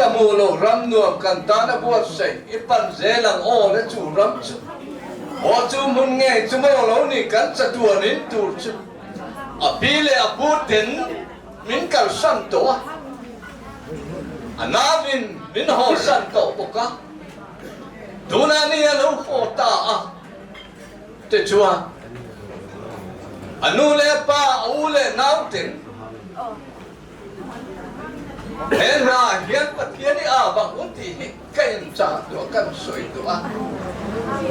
Mit a hmuh loh ram nuam kan tan a buatsaih i pan zel ang aw le chu ram chu aw chu hmun ngei chu maw lo ni kan chatuan in tur chu a pi leh a pu ten min kalsan tawh a, a nau in min hawsan tawh bawk a, tunah ni a lo haw ta a tichuan a nu leh a pa a u leh nau ten He hna hian Pathian i aa bang u tih hi ka inchah duh a, kan sawi duh a.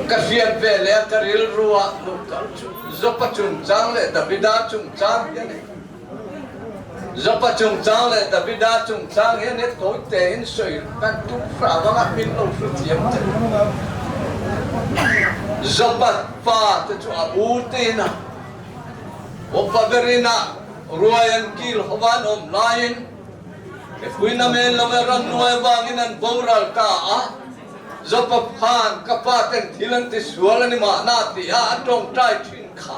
Ka hriat ve leh a ka rilru ah luh kal chu Jopa chungchang leh Davida chungchang hi a ni. Jopa chungchang leh Davida chungchang hian he tawi tein sawi kan tum hram anga min lo hru thiam che. Jopa pa te chu a u tein a, upa berin a, Ruai an kil ho an awm laiin mipui namen lo e ramnuai avangin an boral ta a, Jopa khan ka pa ten thil an ti sual a ni mahna tih a a tawngtai thin kha.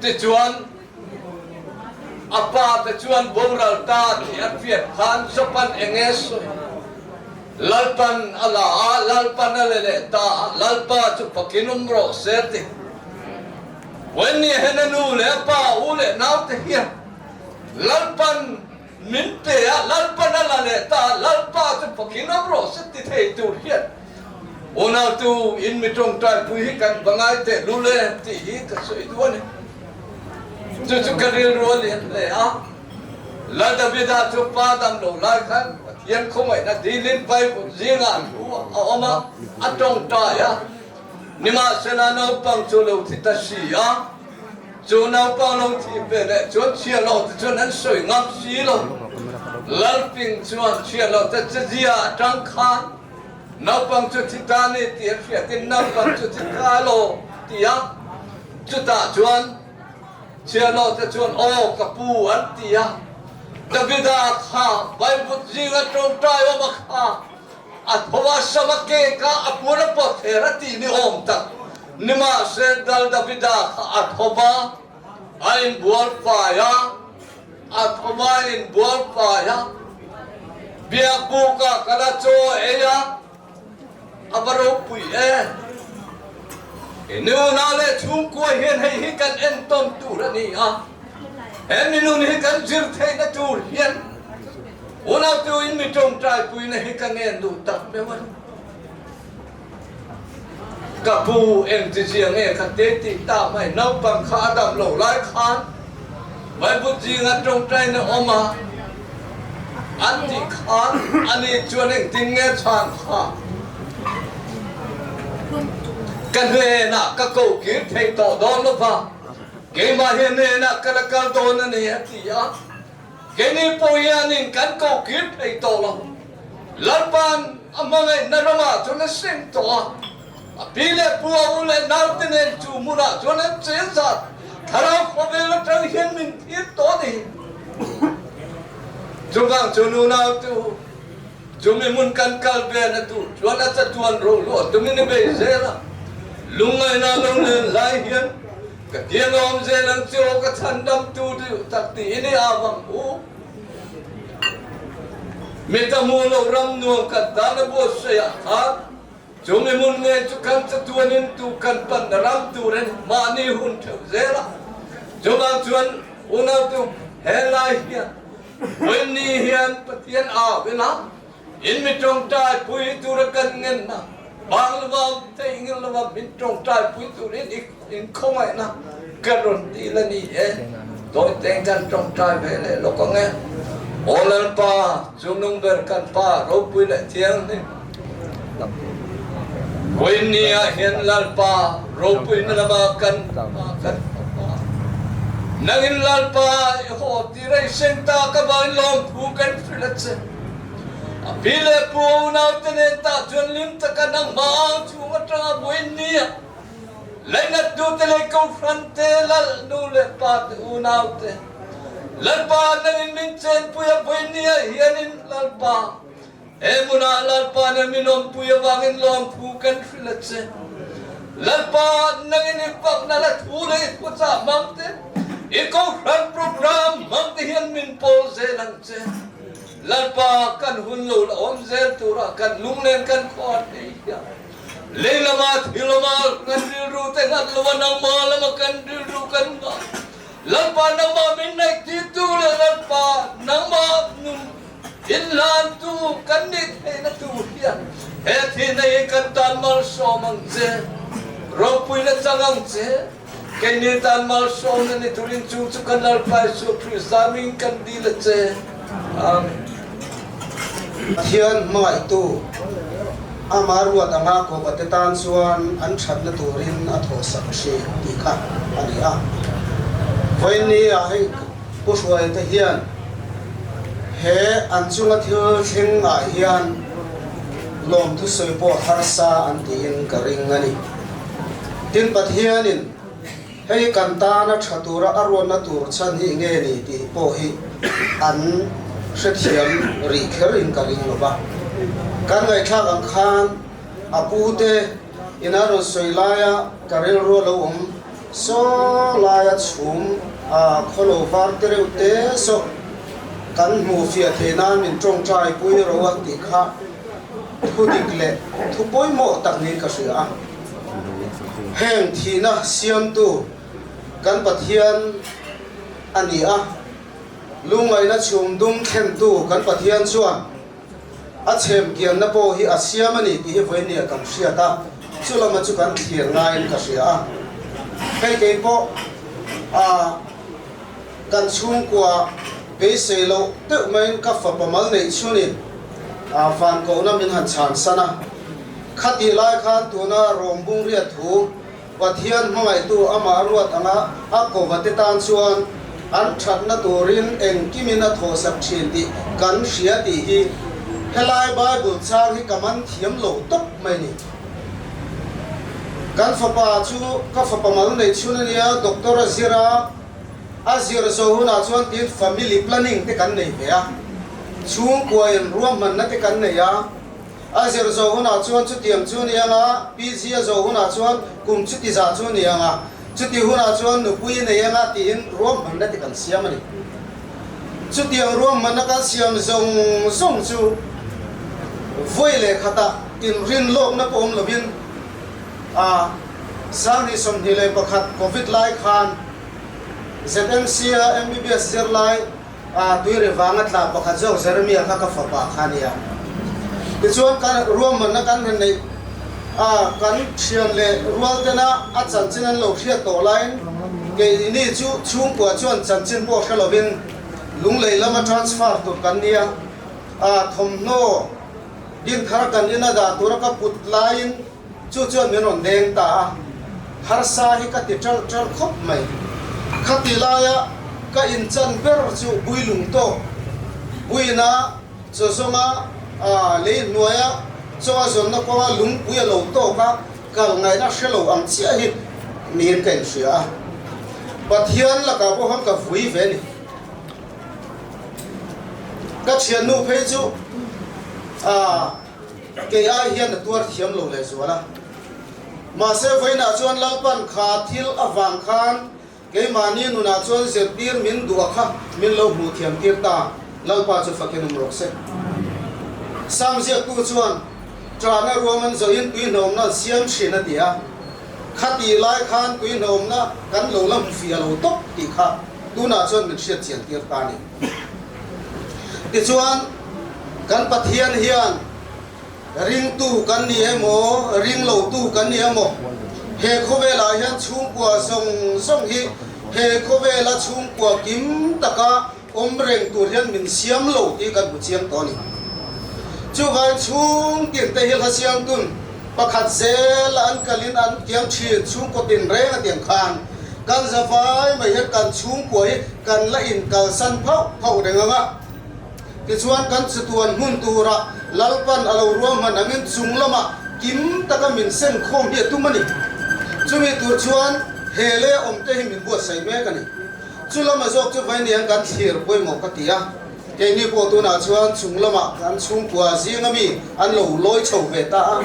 Tichuan a pa te chuan boral ta tih a hriat khan Jopan eng nge sawi? Lalpan a la a, Lalpan a le leh ta a, Lalpa chu fakin awm rawh se ti. Wendy hian a nu leh a pa, u leh naute hian Lalpan min pe a, Lalpan a la leh ta a, Lalpa chu fakin awm rawh se ti thei tur hian unautu in mi tawngtaipui hi kan va ngai teh lul e tih hi ka sawi duh a ni. Chu chu ka rilru a lian hle a, Lal Davida chu pa dam lo lai khan Pathian khawngaihna dilin Bible zingah thu a awm a, a tawngtai a. Nimahsela naupang chu lo thi ta si a, chu naupang lo thi ve leh chuan chhia lo te chuan an sawi ngam si lo. Lalping chuan chhia lo te chezia atang khan naupang chu thi ta ni tih a hriatin naupang chu thi ta lo ti a, chutah chuan chhia lo te chuan aw ka pu an ti a, Davida kha Bible zinga tawngtai awm a kha. A tho a sam a kek a, a puan a pawt her a tih ni awm tak. Nimahse Dal Davida kha a tho va, a inbual fai a, a tho va a inbual fai a, biakbuk ah kal a chaw a ei a, a va ropui e. I nuna leh chhungkua hian hei hi kan entawn tur a ni a, he minun hi kan zir theihna tur hian Unautu in mi tawngtaipuina hi ka ngen duh tak meuh a ni. Ka pu engti zia nge kha te tih ta mai naupang kha a dam lo lai khan Bible zinga tawngtaina awm a an tih khan ani chuan engtin nge chhan kha ka hnenah ka ko kir thei tawh dawn lova keimah hi hnenah ka la kal dawn a ni a ti a. Keini pawh hianin kan ko kir thei tawh lo. Lalpa'n a hmangaihna ramah chuan a seng tawh a, a pi leh pu a u leh naute nen chu hmunah chuan an cheng zat thlarau khawvel atang hian min thlir tawh a ni. Chuvang chu nunautu chumi hmun kan kal vena tur chuan a chatuan rohluah tumin i bei zel a, lungngaihna lo len lai hian Ka tiang a awm zel ang che aw ka chhan dam tu duh tak tiin i au ang u. Mi ta hmu lo ram nuam kan tan a buatsaih ah khan chu mi hmun ngei chu kan chatuan in tu kan pan na ram tur in mahni hun theuh zel a. Chuvang chuan unautu he lai hian vawiin hian Pathian au ila In mi tawngtai pui tura kan ngenna bang lova theihngilh lova min tawngtai pui turin i inkhawngaihna ka rawn dil a ni e. Tawite kan tawngtai ve leh lawk ang e. Aw Lalpa, chungnung ber kan Pa ropui leh thianghlim, vawiin ah hian Lalpa ropuina lama kan kan Pa, nangin Lalpa i haw tir a i seng ta ka vangin lawmthu kan hrilh a che. A pi leh pu a unaute nen tah chuan lim taka nangmah ang chhung atanga vawiin nia lainattu te leh kohhran te, lal nu leh pa te unaute Lalpa nangin min chenpui a vawiin nia hianin Lalpa he hmunah Lalpa nen min awmpui avangin lawmthu kan hrilh a che. Lalpa nangin i fakna la thu leh i thuchah hmang te, i kohhran program hmang te hian min pawl zel ang che. Lalpa kan hun lo la awm zel tura kan lunglen kan khuar thei hian lei lama thil lama kan rilru te nghat lova nangmah lama kan rilru kan nghah Lalpa nangmah min naih tirtu leh Lalpa nangmah nun inhlantu kan nih theihna tur hian he thihna hi kan tan malsawm ang che, ropuina chang ang che. Keini tan malsawmna ni turin chu chu kan Lalpa Jesuh Krista hming kan dil a che. Amen. Pathian hmangaihtu ama ruat anga kawpate tan chuan an thatna turin a thawhsak thin tih kha a ni a. Vawiinni ah hei Pu Hruaite hian he an chunga thil thleng ah hian lawmthu sawi pawh harsa an tiin ka ring a ni. Tin, Pathianin hei kan tana tha tura a ruatna tur chhan hi nge ni tih pawh hi an hrethiam rih kherin ka ring lo va. Kan ngaihthlak ang khan a pute ina rawn sawi laia ka rilru a lo awm saw laia chhum a khawlo var te reuh te saw kan hmuh fiah theih nan min tawngtai pui ro a tih kha thu dik leh thu pawimawh tak niin ka hria a. Heng thihna siamtu kan Pathian a ni a, lungngaihna chhum dum thlentu kan Pathian chuan a chhemkianna pawh hi a siam a ni tih hi vawinia kan hriat a, chu lama chu kan thlir ngaiin ka hria a. Hei kei pawh a kan chhungkua beisei loh deuh maiin ka fapa mal neih chhunin a van kohna min han chhan san a. Khatih lai khan tuna Rom bungriat thu Pathian hmangaihtu amah ruat anga a kovate tan chuan an thatna turin engkimin a thawhsak thin tih kan hria tih hi helai Bible chang hi ka man thiam lo tawp mai ni. Kan fapa chu ka fapa mal neih chhun a nia, Doctor a zir a, a zir zo hunah chuan tin family planning te kan nei ve a, chhungkuain ruahmanna te kan nei a, A zir zo hunah chuan chutiang chu ni anga, PG a zo hunah chuan kum chuti zah chu ni anga, chuti hunah chuan nupui i nei anga tiin ruahmanna ti kan siam a ni. Chutiang ruahmanna kan siam zawng zawng chu vawi leh khatah inrin lawkna pawh awm lovin a 2021 Covid lai khan ZMC-a MBBS zirlai A tui ri vanga tla pakhat zawk Jeremia kha ka fapa kha a ni a. Tichuan kan ruahmanna kan han neih a, kan thian leh rual tena a chanchin an lo hriat tawh laiin keini chu chhungkua chuan chanchin pawh hre lovin Lunglei lama transfer tur kan ni a, a thawmhnaw dinthar kan ina dah tura ka put laiin Chu chuan min rawn deng ta a, harsa hi ka ti ṭalh ṭalh khawp mai. Khati laia ka inchan ber chu Builung tawk, Buina chaw zawnga lei hnuaia chaw a zawnna kawnga lungpui a lo tawk a, kal ngaihna hre lo ang chiah hi niin ka inhria a. Pathian lakah pawh khan ka vui ve a ni. Ka thiannu phei chu Kei ai hian a tuar thiam lo leh zual a. Mahse vawiinah chuan Lalpan kha thil avang khan keimahni nunah chuan zirtir min duh a kha min lo hmuh thiam tir ta. Lalpa chu fakin awm rawh se. Sam ziaktu chuan ṭahna ruam an zawhin tui hnawmna an siam thin a ti a. Khatih lai khan tui hnawmna kan lo la hmu fiah lo tawp tih kha tunah chuan min hriat chian tir ta a ni. Tichuan, kan Pathian hian ringtu kan ni emaw, ringlotu kan ni emaw, he khawvelah hian chhungkua zawng zawng hi he khawvela chhungkua kim taka awm reng tur hian min siam lo tih kan hmu chiang tawh a ni. Chuvangin chhungtin te hi hla siamtun pakhat zela an kalin an kiang thin chhungkaw tinreng a tiang khan kan zavai mai hian kan chhungkua hi kan la inkalsan phauh phauh reng ang a. Tichuan kan chatuan hmun tura Lalpan a lo ruahman angin chung lamah kim taka min seng khawm hi a tum a ni. Chumi tur chuan he leh awmte hi min buatsaih mek a ni. Chu lama zawk chu vainiang kan thlir pawimawh ka ti a. Keini pawh tunah chuan chung lamah kan chhungkua zinga mi an lo lawi chho ve ta a.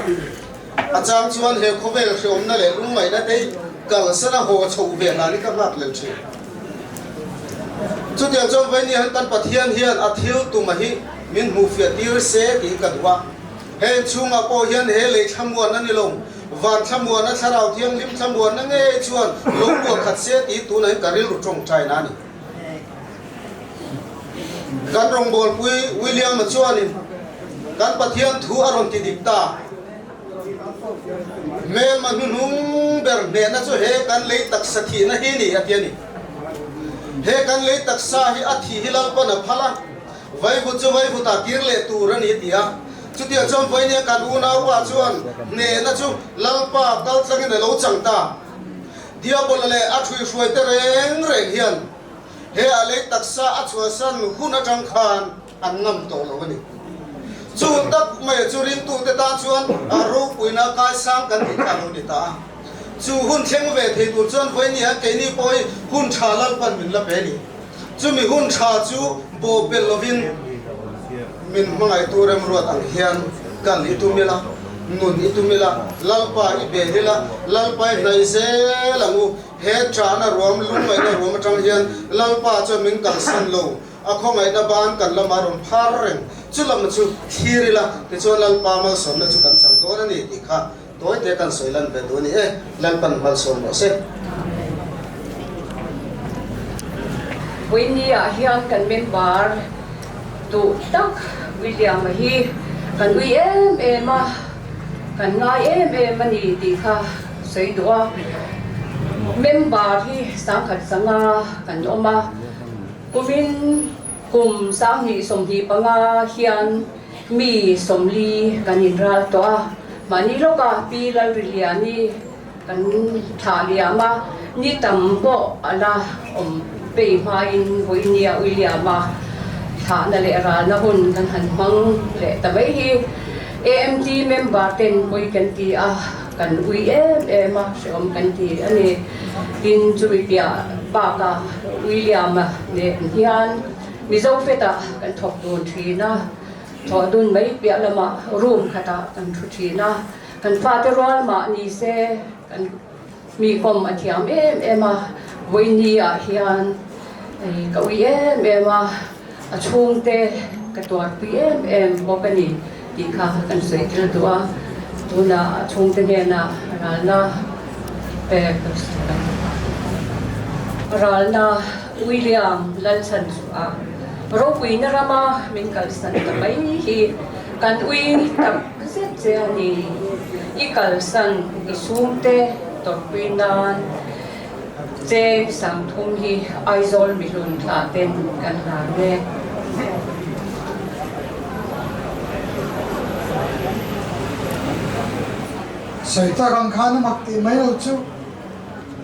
A chang chuan he khawvel hreawmna leh lungngaihna te kalsan a haw chho ve hlan hi ka nghak lel thin. Chutiang chuan vawiin hian kan Pathian hian a thil tuma hi min hmuhfiah tir se tih ka duh a. Heng chhungah pawh hian he lei thlamuan a ni lo, van thlamuan a Thlarau Thianghlim thlamuanna ngei chuan lo luah khat se tih tunah hian ka rilru tawngtaina a ni. Kan rawngbawlpui William-a chuanin kan Pathian thu a rawn ti dik ta. Hmelma hnuhnung ber hnehna chu he kan lei taksa thihna hi ni a ti a ni. He kan lei taksa hi a thih hi Lalpan a phal a, vaivut chu vaivutah kir leh tur a ni a ti a. Chutiang chuan vawinia kan unaupa chuan hnehna chu Lalpa kal tlangin a lo chang ta. Diabola leh a ṭhuihruaite reng reng hian he a lei taksa a chhuahsan hun aṭang khan an ngam tawh lo a ni. Chu tak mai chu ringtute tan chuan a ropuina kaisang kan tih kha a lo ni ta a. Chu hun thleng ve thei tur chuan vawinia keini pawh hi hun tha Lalpan min la pe a ni. Chumi hun tha chu bawhbelh lovin min hmangaihtu remruat ang hian kal i tum ila, nun i tum ila, Lalpa i bel ila, Lalpa i hnaih zel ang u. He chahna ruam, lungngaihna ruam atang hian Lalpa chuan min kalsan lo. A khawngaihna ban kan lama rawn phar reng. Chu lam chu thlir ila, tichuan Lalpa malsawmna chu kan chang dawn a ni tih kha tawite kan sawi lan ve duh a ni e. Lalpan malsawm rawh se. Vawinia hian kan member duh tak William-a hi kan ui em em a, kan ngai em em a ni tih kha sawi duh a. Member hi sangkhat sanga kan awm a. Kumin kum 2025 hian mi 40 kan inral tawh a, mahni lawka Pi Lalriliani kan thlah liam a, ni tam pawh a la awm pei hmain vawinia William-a thlahna leh ralna hun kan han hmang leh ta mai hi AMT member ten pawi kan ti a, kan ui em em a, hrehawm kan ti a ni. Tin, chumi piah bakah William-a nen hian Mizo fetah kan thawk dun thin a, thawh dun mai piah lamah room khatah kan thu thin a, kan fate rual mah ni se kan mi kawm a thiam em em a, vawinia hian ka ui em em a, a chhungte ka tuarpui em em bawk a ni tih kha kan sawi tel duh a, tunah a chhungte hnenah ralna pek ralna William Lalchhanchhuah ropuina rama min kalsan ta mai hi kan ui tak zet che a ni. I kalsan i chhungte tawrhpui nan cheng 3000 hi Aizawl mihlun thlah ten kan hlan e. Sawi tak ang khan a mak tih mai lo chu.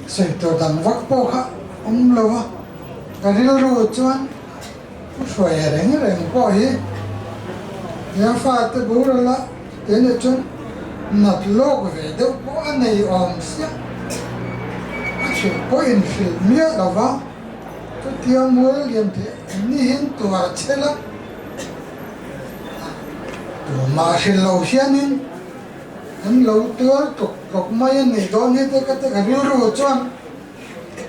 Sawi tur dang vak pawh kha awm lo a, ka rilru chuan Pu Hruaia reng reng pawh hi he fate boral a tene chuan nat lawk ve deuh pawh a nei awm siah. A hrilh pawh inhrilh miah lo va, chutia mual lian thei an nihin tuar chhel a, tumah hrilh lo hianin An lo tuar tlawk tlawk mai a nih dawn hi te ka ti ka rilru chuan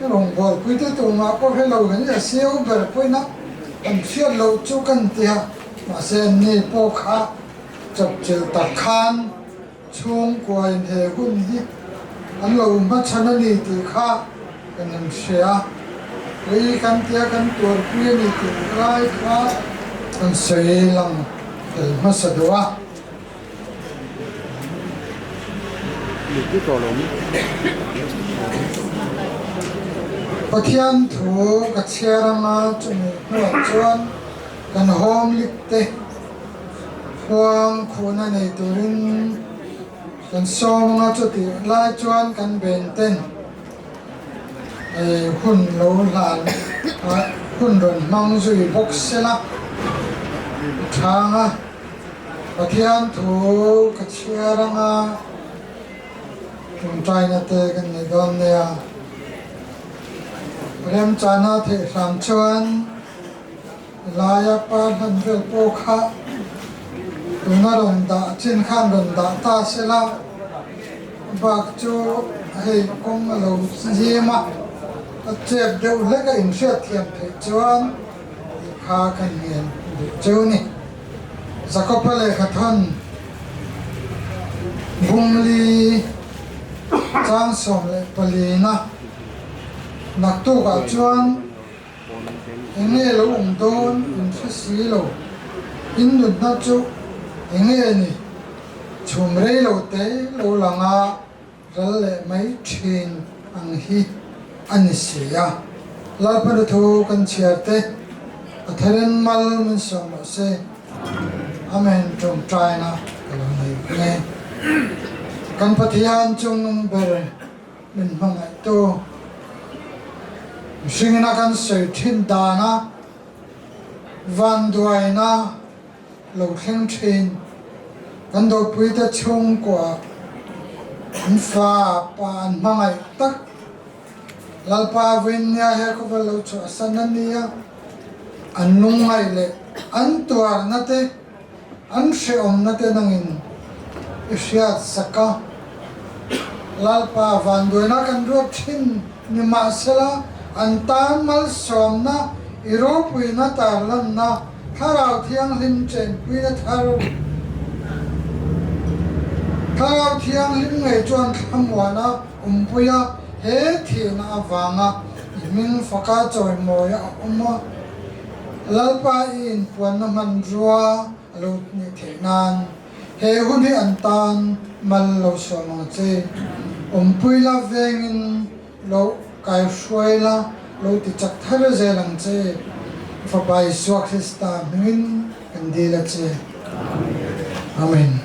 ka rawngbawlpui te tumah pawh hre lo hian a siau ber pawhin a an hriat loh chu kan ti a, mahse an ni pawh kha chawpchilh tak khan chhungkua in he hun hi an lo hmachhan a ni tih kha kan in hria a, kei kan tia kan tuarpui a ni tih lai kha kan sawi lang tel hmasa duh a. Pathian thu ka chhiar anga chumi hnuah chuan kan home lik te khuang khuhna nei turin kan sawm anga chutih lai chuan kan ben ten hun lo hlan hun rawn hmang zui bawk sela a chhang a. Pathian thu ka chhiar anga tawngtaina te kan nei dawn nia. Remchana theih hram chuan laia pa hlan vel pawh kha tuna rawn dah chin khan rawn dah ta sela bak chu hei kawng a lo zim a, a chep deuh hlek a inhriatthiam theih chuan tih kha kan ngen duh cheu ni. Jakoba lehkhathawn Bungli chang 14 na naktukah chuan enge lo awm dawn in hre si lo, in nunna chu enge ni chhum rei lo te lo lang a ral leh mai thin ang hi a ni si a. Lalpa thu kan chhiar te a tharin mal min sawm rawh se. Amen tawngtaina ka lo nei nge. Kan Pathian chungnung ber min hmangaihtu mihringina kan sawi thin dana vanduaina lo thleng thin kan dopuite chhungkua an fa pa an hmangaih tak Lalpa vawiinnia he khawvel lo chhuahsan a nia, an lungngaih leh an tuarna te, an hrehawmna te nangin i hriat sak a. Lalpa vanduaina kan ruat thin ni mahsela an tan malsawmna i ropuina tarlanna Thlarau Thianghlim chenpuina thar Thlarau Thianghlim ngei chuan thlamuana Awmpuia he thihna avanga i hming faka chawimawi a awm a, Lalpa i inpuanna hmanrua a lo nih theih nan he hun hi an tan mal lo sawm ang che. Awmpui la vengin lo kaihruai la, lo ti chak thar zel ang che. Fapa Isua Krista hmingin kan dil a che. Amen.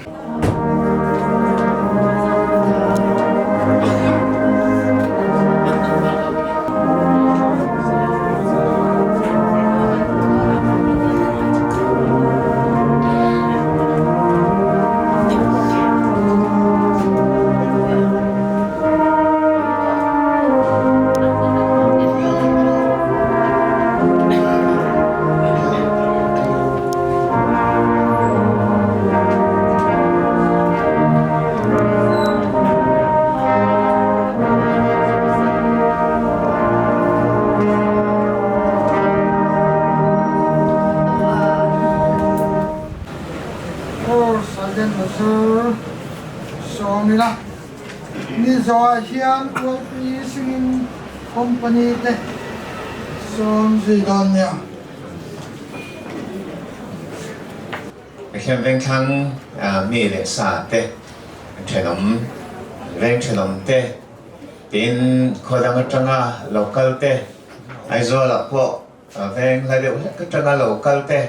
Aw Sergeant Major Sawmila Ni zawhah hian ULP Singing Company te sawm zui dawn nia. Pathian vengthlang mi leh sa te, thenawm veng thenawm te, tin khaw dang atanga lo kal te, Aizawlah pawh veng hla deuh hlek atanga lo kal te,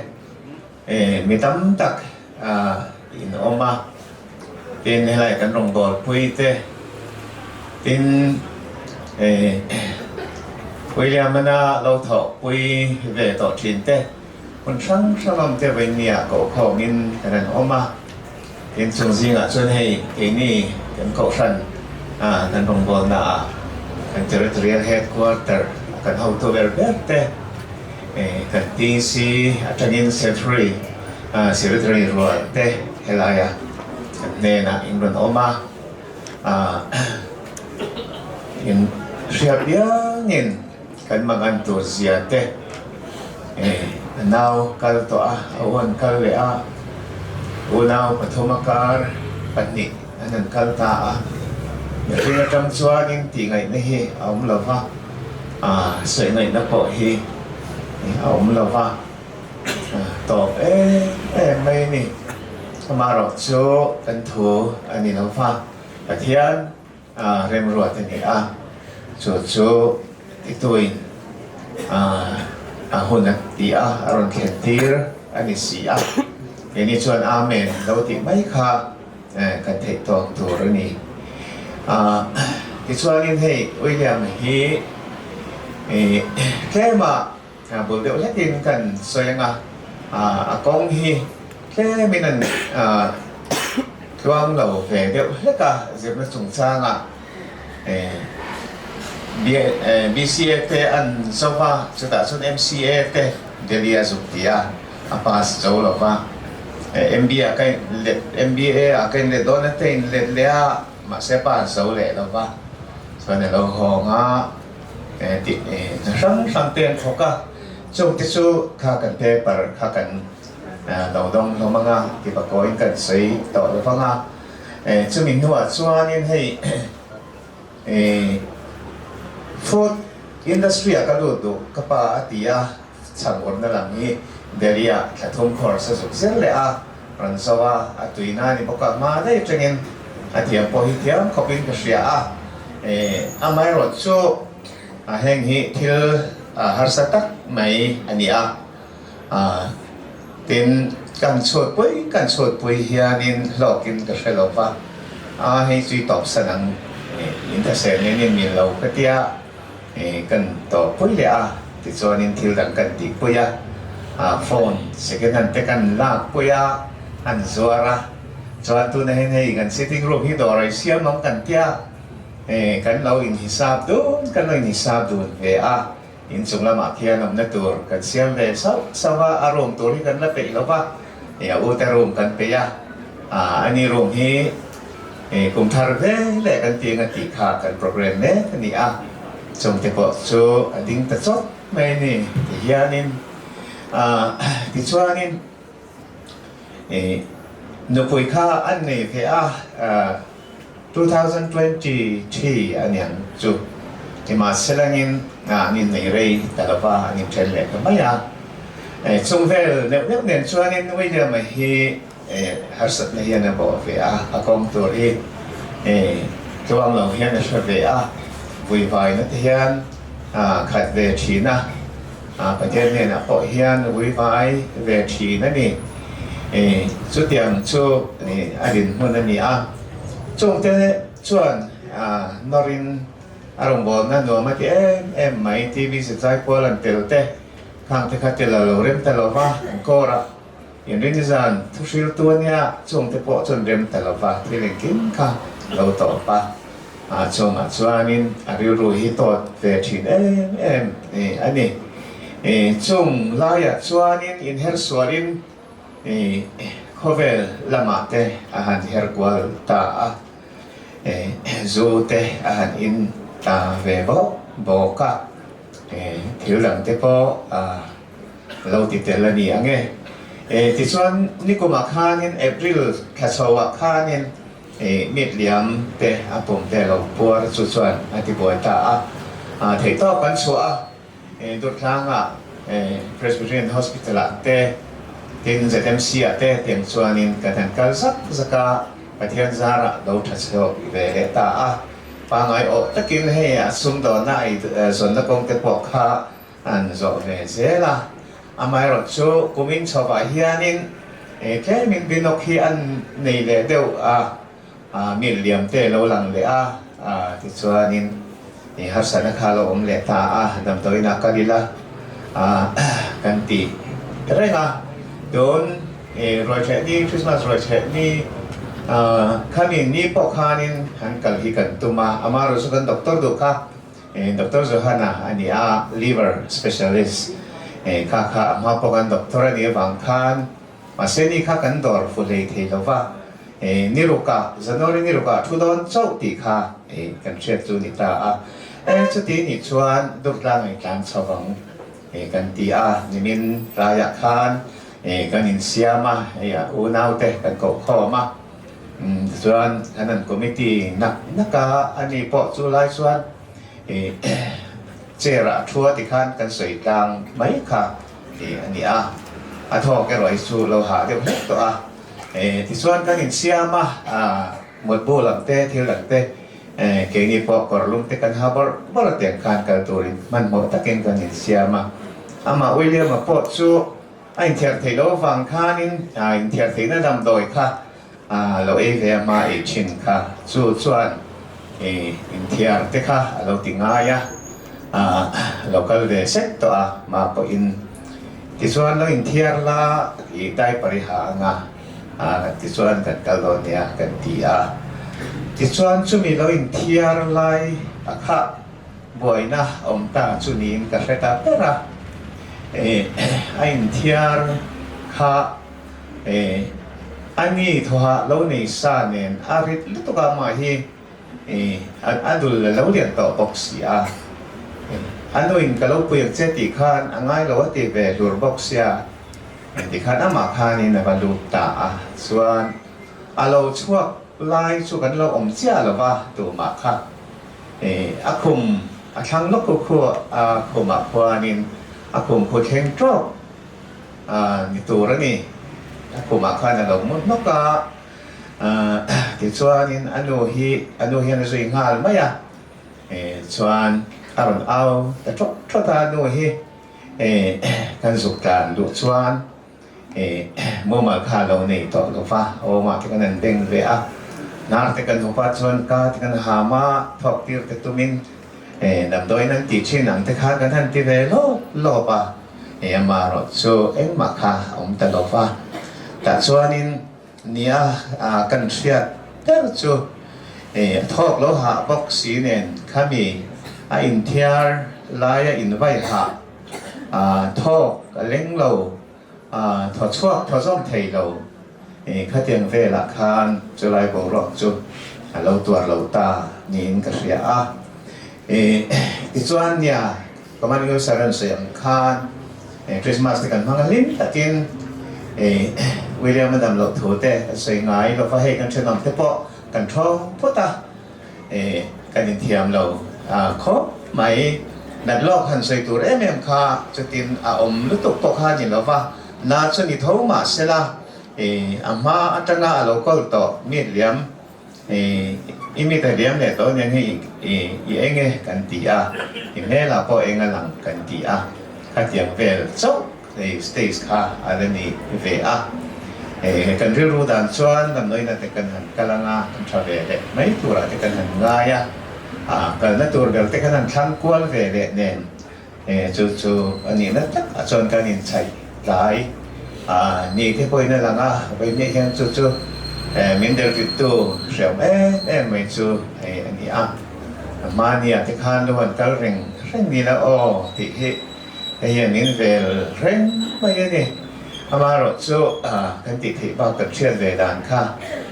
mi tam tak in awm a, tin helai kan rawngbawlpui te, tin William-ana lo thawhpui ve tawh thin te, hmun hrang hrang awm te vawinia kohkhawngin kan han awm a, tin chung zingah chuan hei keini kan kohhran kan rawngbawlnaah kan territorial headquarter kan hotu ber ber te, Kan TC atangin Secretary Secretary rual te helaia kan hnenah in rawn awm a, in hria piangin kan mangan tur zia te a nau kal tawh a, a uan kal leh a, unau pathum a kar pahnih an han kal ta a, mihring atang chuanin tihngaihna hi a awm lo va. Sawi ngaihna pawh hi a awm lo va, tawp em em mai a ni. Amaherawh chu kan thu a ni lo va, Pathian remruat a ni a, chu chu tituin a hun a ti a, a rawn thlen tir a ni si a. Keini chuan Amen lo tih mai kha kan theih tawk tur a ni. Tichuanin hei William hi tlema bul deuh hlekin kan sawi ang a, a kawng hi tlemin an tluang lo ve deuh hlek a, zirna chungchangah BCA te an zo va, chutah chuan MCA te Delhi a zuk ti a. A pass zo lo va, MBA ka in let, MBA ah ka in let dawn a te in let leh a, mahse pass zo leh lo va, chuan a lo hawng a, tih hna hrang hrang te an thawk a, chung te chu kha kan paper kha kan Lo dawng hlawm anga ti pakawhin kan sawi tawh lo vang a. Chumi hnuah chuanin hei food industry ah ka lut duh ka pa a ti a, chhang urna lam hi Delhi ah thla thum course a zuk zel leh a, rawn zo a, a tuina a ni bawk a, hma daih atangin a thiam pawh hi thiam khawpin ka hria a. Amaherawhchu heng hi thil harsa tak mai a ni a. Tin, kan chhutpui kan chhutpui hianin hlawkin ka hre lo va, a hei chu i tawpsan ang, in thasel nen in mil lo ka tia, kan tawppui leh a, tichuanin thil dang kan tihpui a, phone second hand te kan lakpui a, an zuar a, chuan tunah hian hei kan sitting room hi dawr a i siam ang kan tia, kan lo inhisap dun kan lo inhisap dun ve a. Inchung lamah khian awmna tur kan siam ve sauh sauh a, a room tur hi kan la peih lo va, a ute room kan peih a, ani room hi kum thar ve leh kan ti anga tih kha kan program mek a ni a, chungte pawh chu a ding ta chawt mai a ni ti hianin tichuanin nupui kha an nei ve a. 2023 a niang chu nimahselangin an innei rei ta lo va, an inthen leh ta mai a. Chung vel neuh neuh nen chuanin William-a hi harsatna hian a bawh ve a, a kawng tur hi tluang lo hian a hre ve a, vuivaina te hian a khat ve thin a, Pathian hnenah pawh hian vuivai ve thin a ni. Chutiang chu a dinhmun a ni a. Chungte chuan nawrin a rawngbawlna nuam a ti em em mai. TV zirtlai kual an tel te khang te kha tel a lo rem ta lo va, an kawr a. Inrin zan thuhriltu a nia, chungte pawh chuan rem ta lo va, thil engkim kha lo tawp a. Chungah chuanin a rilru hi tawt ve thin em em a ni. Chung laiah chuanin inher sualin Khawvel lamah te a han her kual ta a, zu te a han in ta ve bawk bawk a, thil dang te pawh a lo ti tel a ni ang e. Tichuan nikumah khanin April thla chhoah khanin mit liam te a pum te lo puar chu chuan a ti buai ta a, theihtawp kan chhuah a. Durtlanga Presbyterian Hospital ah te, tin ZMC ah te tiang chuanin kan han kal zak zak a, Pathian zarah lo tha chhuak ve leh ta a. Pangngai awh takin hei a sumdawnna ei zawnna kawng te pawh kha an zawh ve zel a. Amaherawh chu kumin chhovah hianin tlemin binawk hi an nei leh deuh a. Mil liam te lo lang leh a, tichuanin harsatna kha lo awm leh ta a, damdawiinah kal ila kan ti reng a. Tun ruaithleh ni, Christmas ruaithleh ni khami ni pawh khanin han kal hi kan tum a, amaherawhchu chu kan doctor duh kha Doctor Johanna a ni a, liver specialist kha kha a hma pawh kan doctor a nih avang khan Mahse ni kha kan dawr fu hlei thei lo va, ni rukah, January ni rukah thu dawn chauh tih kha kan hriat chu ni ta a. Chuti nih chuan Durtlang in tlan chho vang kan ti a, nimin tlaiah khan kan insiam a, hei a unaute kan koh khawm a, tichuan kan han committee nak nak a, ani pawh chu lai chuan chair ah a thu a tikhan kan sawi tlang mai kha. Tih a ni a, a thawk erawh hi chu lo hah deuh hlek tawh a. Tichuan kan insiam a, mutbu lam te, thil dang te, keini pawh kawr lum te kan ha bawrh bawrh a tiang khan kal turin hmanhmawh takin kan insiam a. Amah William-a pawh chu a inthiar theih loh avang khanin inthiar theihna damdawi kha lo ei ve a, hma ei thin kha chu chuan inthiar te kha a lo ti ngai a. Lo kal ve sek tawh a, mah pawhin tichuan lo inthiar la i diaper i ha anga tichuan kan kal dawn nia kan ti a. Tichuan chumi lo inthiar lai a kha buaina awm ta chu niin ka hre ta ber a, a inthiar kha a ni thawhah lo nei sa nen a rit lutuk a mah hi. A dul a lo lian tawh bawk si a, a nuin ka lo pui ang che tih khan a ngai lo a ti ve hlur bawk sia. Tikhan amah khanin a va lut ta a, chuan a lo chhuak lai chu kan lo awm chiah lo va, tumah kha a khum a thlang lawk khu khu a khumah khuanin a khum khu thleng tawk ni tur a ni. A khumah khan a lo mu hnawk a, tichuanin a nu hi a nu hian a zui nghal mai a, chuan a rawn au ta ṭawt ṭawt a, a nu hi. Kan zuk tlan duh chuan mumal kha a lo nei tawh lo va, awmah te kan han beng ve a, hnar te kan hup a chuan ka te kan ham a, thawk tir te tumin damdawiin an tih thin ang te khan kan han ti ve lawp lawp a, amaherawh chu engmah kha a awm ta lo va, tah chuanin nia kan hriat ber chu a thawk lo hah bawk si nen khami a inthiar laia invai hah thawk a leng lo, thaw chhuak thaw zawm thei lo khatiang velah khan chulai boruak chu a lo tuar lo ta niin ka hria a. Tichuan nia Command User an sawi ang khan Christmas te kan hmang a hlim takin William a dam loh thu te a sawi ngai lo va, hei kan thenawm te pawh kan thawng phawt a, kan inthiam lo khawp mai. Nat lawk han sawi tur em em kha chutin a awm lutuk pawh kha ni lo va, na chu ni tho mah sela a hma atanga a lo kawl tawh mi liam I mi ta diam leh tawh nen hi i eng e kan ti a, i hmelah pawh eng a lang kan ti a, khatiang vel chauh hei stage kha a la ni ve a. Kan rilru dan chuan damdawiina te kan han kal ang a, kan tha ve leh mai turah te kan han ngai a, kalna tur ber te kan han thlang kual ve leh nen Chu chu a nihna tak ah chuan kan inchhaih tlai a ni te pawhin a lang a, vawiin hian chu chu min delhrittu hriam em em mai chu hei a ni a. Mahnia te khan lo han kal reng reng ni la aw tih hi hei hian min vel reng mai a ni. Amaherawh chu kan tih theih bak kan hriat ve dan kha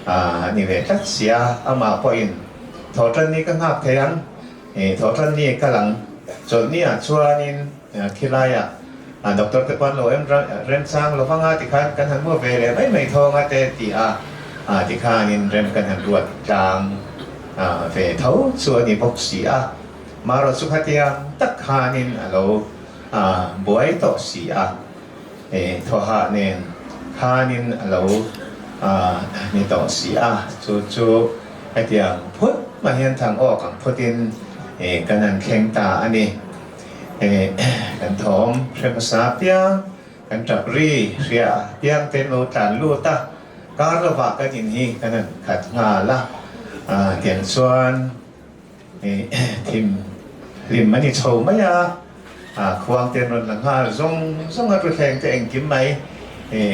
a ni ve tlat si a, amah pawhin thawhtan ni ka nghak thei ang. Thawhtan ni kal ang. Chawlhni ah chuanin khilaiah doctor te pawh an lo em remchang lo vang a tikhan kan han mu ve leh mai mai thawng a te ti a, tikhanin rem kan han ruat tlang ve tho chu a ni bawk si a. Marawh chu khatiang tak khanin a lo buai tawh si a, thawhah nen khanin a lo ni tawh si a, chu chu Hetiang phut mah hian thang awk ang phutin kan han thleng ta a ni. Kan thawm hre hmasa piang, kan tap ri hria piang te lo tlan lut a, kar lovah kan in hi kan han khat nghal a. Tiang chuan thim hlim a ni chho mai a, khuang te an rawn la nghal zawng zawng a, thuthleng te engkim mai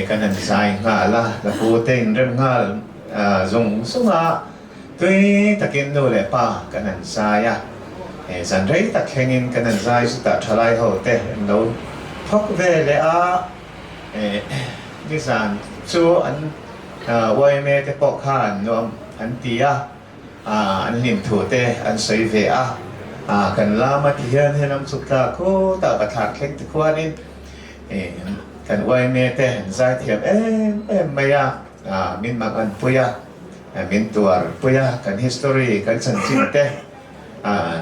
kan han zai nghal a, hlapu te inrem nghal zawng zawng a, tui takin nu leh pa kan han zai a, zan rei tak thlengin kan han zai chutah thalai ho te an lo thawk ve leh a, nizan chu an yma te pawh khan nuam an ti a. An hlim thu te an sawi ve a, kan lam a ti hian helam chuk tla khutah va thlak thleng te khuanin kan uaime te an zai thiam em em mai a, min mang an pui a, min tuar pui a, kan history kan chanchin te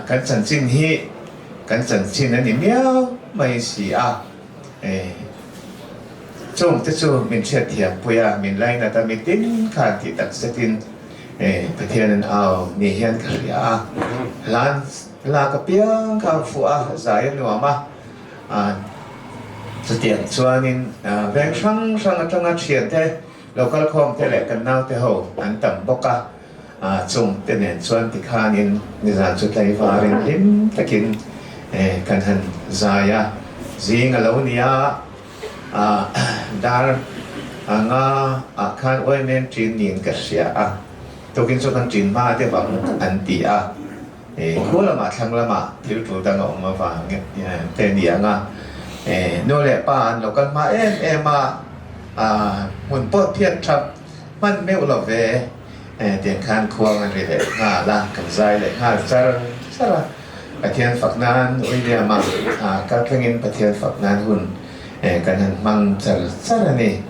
kan chanchin hi kan chanchin a ni miau mai si a. Chung te chu min hriatthiam pui a, min lainat a, mitin khan tih tak zetin Pathian an au ni hian ka hria a. Hlan lak apiang kha a fuh a, zai a nuam a. Chutiang chuanin veng hrang hrang atanga thiante lo kal khawm te leh kan naute ho an tam bawk a. Chung te nen chuan tikhanin nizan chu tlaivarin hlim takin kan han zai a, zing a lo ni a, dar anga ah khan uaimem ṭin niin ka hria a, tukin chu kan ṭin hma deuh ang an ti a, khu lamah thlang lamah thil ṭul dang a awm avang te ni ang a, nu leh pa an lo kal hma em em a, hmun pawh phiat ṭhap hman meuh lo ve. Tiang khan khuang an ri leh nghal a, kan zai leh nghal char char a. Pathian fak nan William-a kal thlengin Pathian fak nan hun Kan han hmang char char a ni.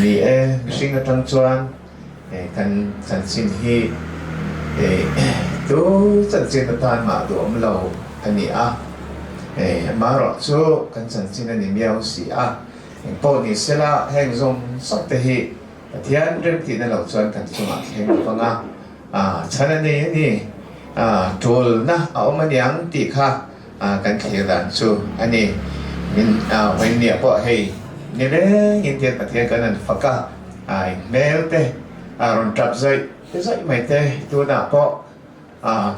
Ni e, mihring atang chuan kan chanchin hi tu chanchin atan mah duhawm lo a ni a. Amaherawh chu kan chanchin a ni miau si a. Engpawh ni sela heng zawng zawng te hi Pathian remtihna lo chuan kan chungah thleng lo vang a, chhan a nei a ni, tulna a awm a niang tih kha kan thlir dan chu a ni. Min vawinia pawh hei ni rengin tian Pathian kan han fak a, inhmel te rawn tap zawih zawih mai te tunah pawh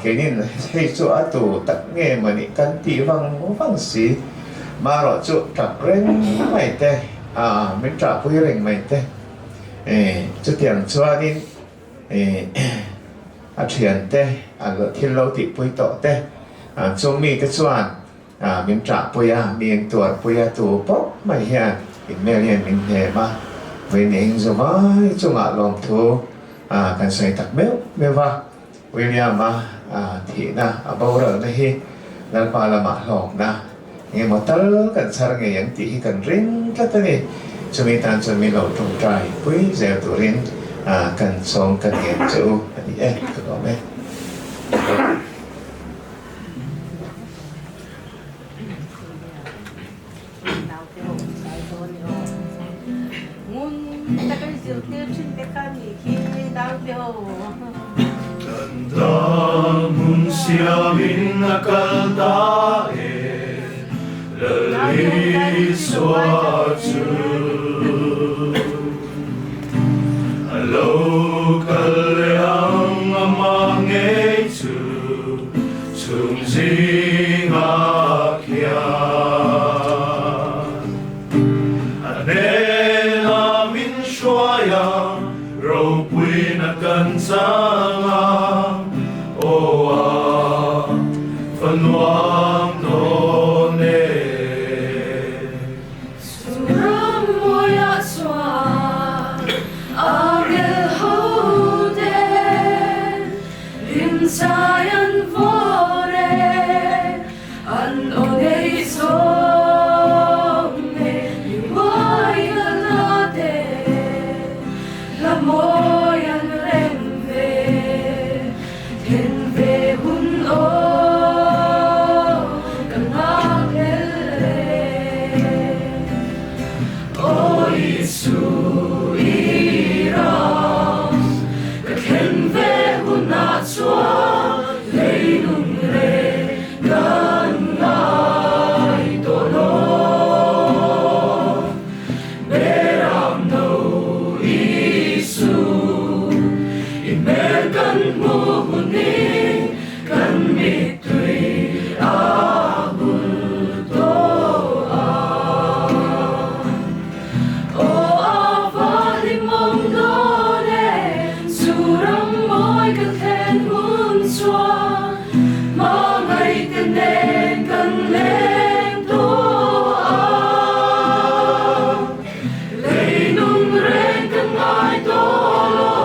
Keinin hei chu a tu tak nge maw nih kan tih vang vang si. Marawh chu tap reng mai te, min ṭahpui reng mai te. Chutiang chuanin a ṭhiante, a thil lo tihpui tawh te, chung mite chuan min ṭahpui a, min tuarpui a, tu pawh mai hian inmel hian min hnem a, vawiin zuvai chungah lawmthu kan sawi tak meuh meuh va. William-a thihna a boralna hi Lalpa lamah hlawkna engemaw tal kan chhar ngei ang tih hi kan ring tlat a ni. Chumi tan chuan min lo tawngtai pui zel turin kan sawm ka ngen che u a ni e, ka lawm e. Hmun siamin a kal ta e, Lal Isua chu. A lo kal leh ang amah ngei chu. Chhung zingah khian a hnenah min hruai a, ropuina kan chang a, aw a va nuam dawn e. Ram mawiah chuan angel hote limchai an vawr e, an aw nei zawm e, mi uai ka la te, hla mawi an rem ve, then ve hun aw ka nghakhlel e. Aw Isu i ram, ka thlen ve hunah chuan leilung reng kan ngai tawh lo. Beram no Isu, i hmel kan hmu hunin kan mittui a hul tawh a. Aw a va hlimawm dawn e, chu ram mawi ka thlen hun chuan hmangaihte nen kan leng tawh a. Leinung reng kan ngai tawh lo,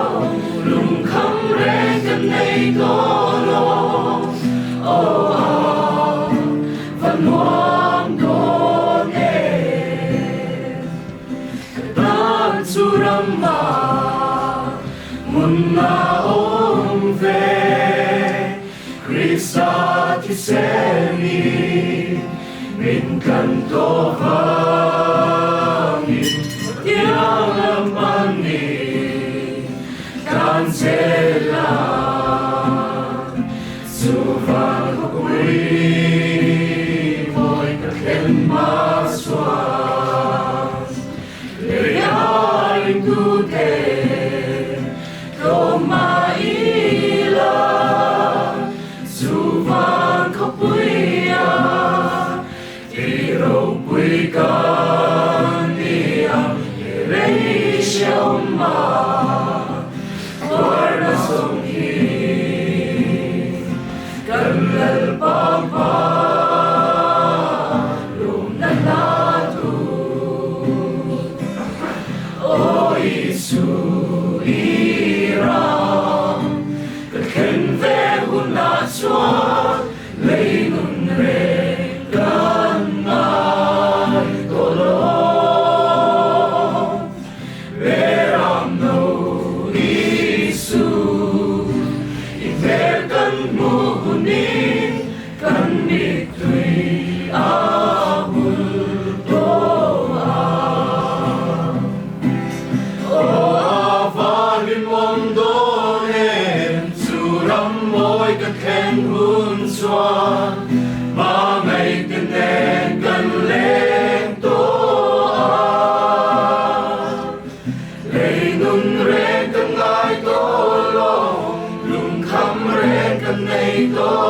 lungkham reng kan nei tawh lo. Aw a va nuam dawn e, ka tan chu rama hmun a awm ve. Krista thiseni min tlan tawh vangin tiang lam an ni tlan zel a, chuvan khawpui mawi ka thlen hma chuan lei a ringtute Tlawm mah ila chu van khawpuia tih ropui kan ni ang he rei hreawm a tuarna zawng hi kan Lalpa hma lumna hla tu. Aw Isu i ram, ka thlen ve hunah chuan lei nun reng kan ngai tawh. do.